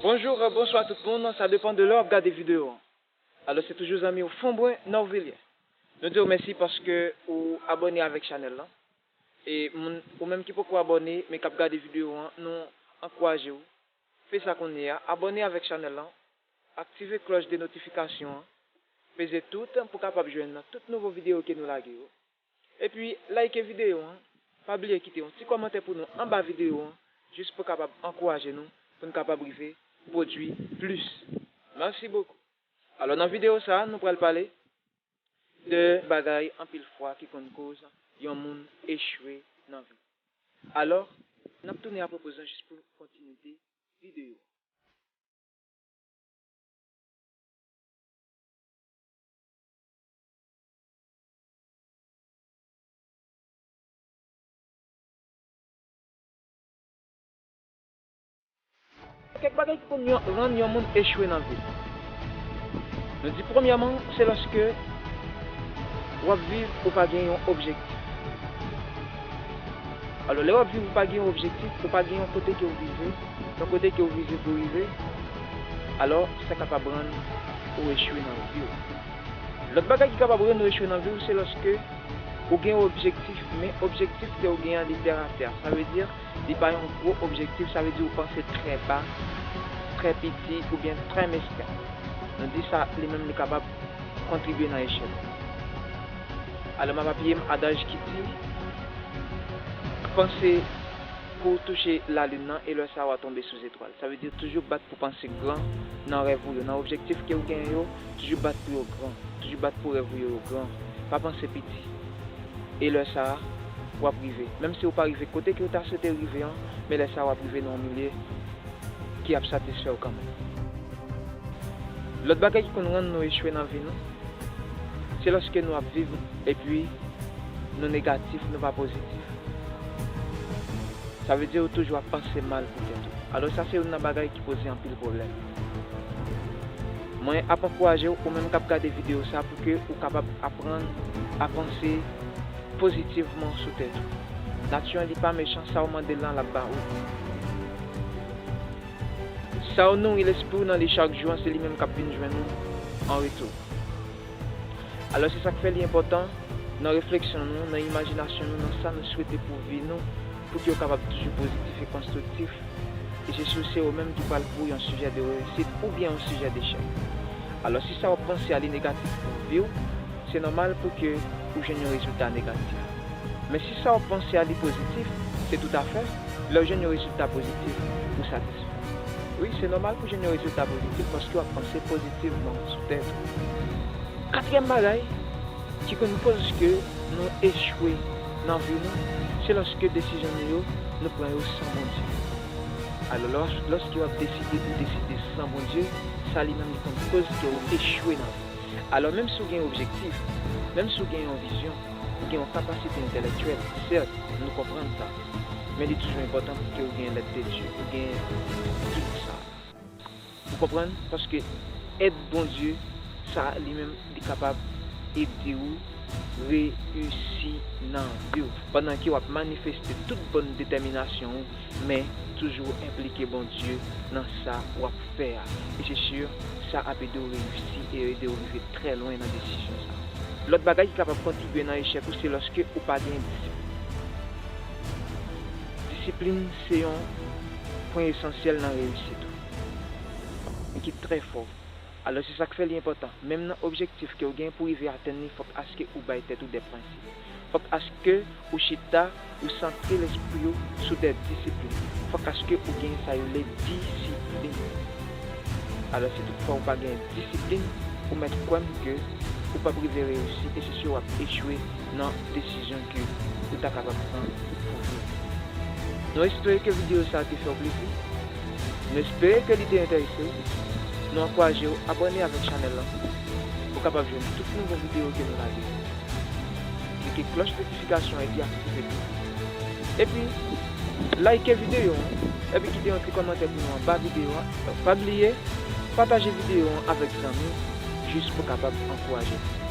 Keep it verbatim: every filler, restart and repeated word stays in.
Bonjou, bonswa tout moun, sa depann de lè w ap gade videyo an. Alò, se toujou zanmi w Fonbren Norvilien. Nou di w mèsi paske ou abòne avèk chanèl lan. E moun, ou menm ki poko abòne, men k ap gade videyo an, nou ankouraje w. Fè sa kounye a, abòne avèk chanèl lan, aktive klòch de notifikasyon an, peze tout pou w kapab jwenn tout nouvo videyo ke nou lage yo. Epi, like videyo an, pa bliye kite yon ti kòmantè pou nou anba videyo an, jis pou kapab ankouraje nou, pou n kapab rive pwodui plis. Mèsi bokou. Alò, nan videyo sa a, nou pral pale de bagay anpil fwa ki konn koz yon moun echwe nan vi. Alò, n ap tounen apre poz lan jis pou kontinite videyo. Kèk bagay ki konn yon, rann yon moun echwe nan vi l. Nou di premyèman, se lòske w ap viv, ou pa gen yon objektif. Alò, lè w ap viv, ou pa gen yon objektif, ou pa gen yon kote ke w vize, yon kote ke w vize pou rive, alò, sa kapab rann ou echwe nan vi w. Lòt bagay ki kapab rann ou echwe nan vi w, se lòske ou gen yon objektif, men objektif ke w gen an, li tèratè. Sa vle di, li pa yon gwo objektif, sa vle di ou panse trè ba, trè piti oubyen trè mesken. Nou di sa, li menm, li kapab kontribye nan echèk ou. Alò, m ap apiye m adaj ki di, panse pou w touche lalin nan, e lè sa a w a tonbe sou zetwal. Sa vle di toujou bat pou panse gran nan rèv ou yo, nan objektif ke w genyen yo, toujou bat pou yo gran, toujou bat pou rèv ou yo, yo gran. Pa panse piti. E lè sa a, w ap rive. Menm si w pa rive kote ke w ta swete rive an, men lè sa a w ap rive nan yon milye ki ap satisfè w kanmenm. Lòt bagay ki konn rann nou echwe nan vi nou, se lòske nou ap viv epi nou negatif, nou pa pozitif. Sa vle di ou toujou ap panse mal pou tèt ou. Alò, sa se youn nan bagay ki poze anpil pwoblèm. Mwen ap ankouraje w, ou menm k ap gade videyo sa, pou ke ou kapab aprann a panse pozitivman sou tèt ou. Nati an, li pa mechan, sa w mande l lan, l ap ba ou. Sa w nouri lespri w nan li chak jou an, se li menm k ap vin jwenn ou an retou. Alò, se sa k fè li enpòtan nan refleksyon nou, nan imajinasyon nou, nan sa nou swete pou vi nou, pou ke yo kapab toujou pozitif e konstriktif. E se sou, se yo menm ki pral pou yon sijè de reyisit oubyen yon sijè dechèk. Alò, si sa w ap panse a li negatif pou vi w, se nòmal pou ke ou jwenn yon rezilta negatif. Men si sa w ap panse a li pozitif, se toutafè, lè w jwenn yon rezilta pozitif, ou satisfè. Wi, se nòmal pou jwenn yon rezilta pozitif paske w ap panse pozitivman sou tèt ou. Katriyèm bagay ki konn koz ke nou echwe nan vi nou, se lòske desizyon nou yo, nou pran yo san Bondye. Alò, lòs-, lòske w ap deside, ou deside san Bondye, sa li menm li konn koz ke w echwe nan vi. Alò, menm si w gen yon objektif, menm si w gen yon vizyon, ou gen yon kapasite entèlektyèl, sèt, nou konprann sa. Men li toujou enpòtan pou ke w gen lèd de Dye, ou gen gid sa. Ou konprann? Paske èd Bondye, sa li menm, li kapab ede w reyisi nan vi w. Pandan ke w ap manifeste tout bòn detèminasyon w, men toujou enplike Bondye nan sa w ap fè a. E se si, sa ap ede w reyisi e ede w rive trè lwen nan desizyon sa. Lòt bagay ki kapab kontribye nan echèk ou, se lòske ou pa gen disiplin. Disiplin se yon pwen esansyèl nan reyisit ou, men ki trè fò. Alò, se sa k fè li enpòtan. Menm nan objektif ke w gen pou rive atenn li, fòk aske ou bay tèt ou de prensip. Fòk aske ou chita, ou santre lespri w sou de disiplin. Fòk aske ou gen sa yo rele disiplin. Alò, si toutfwa ou pa gen disiplin, ou mèt kwè m ke ou p ap rive reyisi e se si w ap echwe nan desizyon ke ou ta kapab pran pou viv. Nou espere ke videyo sa a te fè w plezi. Nou espere ke li te enterese w. Nou ankouraje w abòne avèk chanèl lan pou w kapab jwenn tout nouvo videyo ke nou lage. Klike klòch notifikasyon epi aktive l. Epi, like videyo an, epi kite yon ti kòmantè pou nou anba videyo an. Donk, pa bliye, pataje videyo an avèk zanmi w, jis pou kapab ankouraje nou.